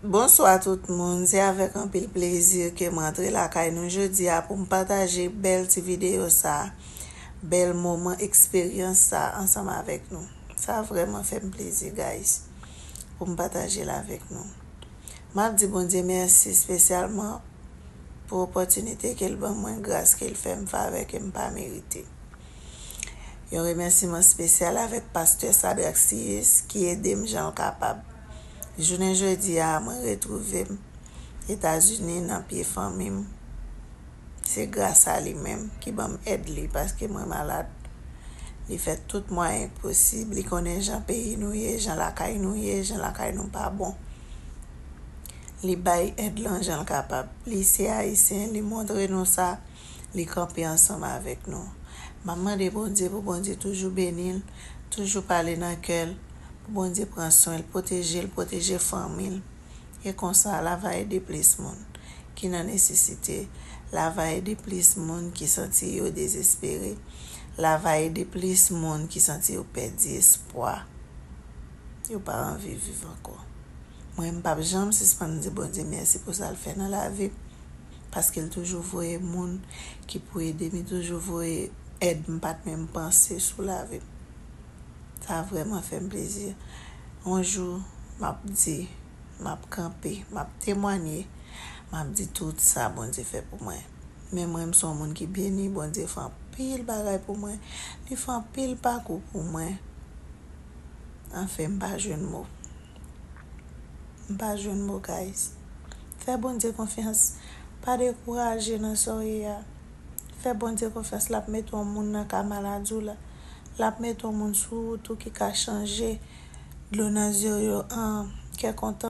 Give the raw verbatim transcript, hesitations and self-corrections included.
Bonswa tout moun, se avèk anpil plezi ke m rantre lakay nou jodi a pou m pataje bèl ti videyo sa, bèl moman eksperyans sa ansanm avèk nou. Sa vrèman fè m plezi, guys, pou m pataje l avèk nou. M ap di Bondye mèsi espesyalman pou opòtinite ke l ban mwen, gras ke l fè m, favè ke m pa merite. Yon remèsiman espesyal avèk pastè Sadrac Siyis ki ede m jan l kapab. Jounen jodi a, mwen retwouve m Etazini nan pye fanmi m. Se gras a li menm ki ban m èd li paske mwen malad. Li fè tout mwayen posib. Li konnen jan peyi nou ye, jan lakay nou ye, jan lakay nou pa bon. Li bay èd lan jan l kapab. Li se Ayisyen, li montre nou sa. Li kanpe ansanm avèk nou. M ap mande Bondye pou Bondye toujou beni l, toujou pale nan kè l, pou Bondye pran swen l, pwoteje l, pwoteje fanmi l. E konsa, l a va ede plis moun ki nan nesesite. L a va ede plis moun ki santi yo dezespere. L a va ede plis moun ki santi yo pèdi espwa. Yo pa anvi viv ankò. Mwen, m p ap janm sispann di Bondye mèsi pou sa l fè nan lavi m, paske l toujou voye moun ki pou ede m, li toujou voye èd m pa t menm panse sou lavi m. Sa vrèman fè m plezi. Yon jou, m ap di, m ap kanpe, m ap temwanye, m ap di tout sa Bondye fè pou mwen. Men mwen, m se yon moun ki beni, Bondye fè anpil bagay pou mwen, li fè anpil pakou pou mwen. Anfen, m pa jwenn mo. M pa jwenn mo, guys. Fè Bondye konfyans. Pa dekouraje nan sa w ye a. Fè Bondye konfyans, l ap mete yon moun nan ka maladi w la. L ap mete yon moun sou wout ou ki ka chanje dlo nan zye w yo an kè kontan.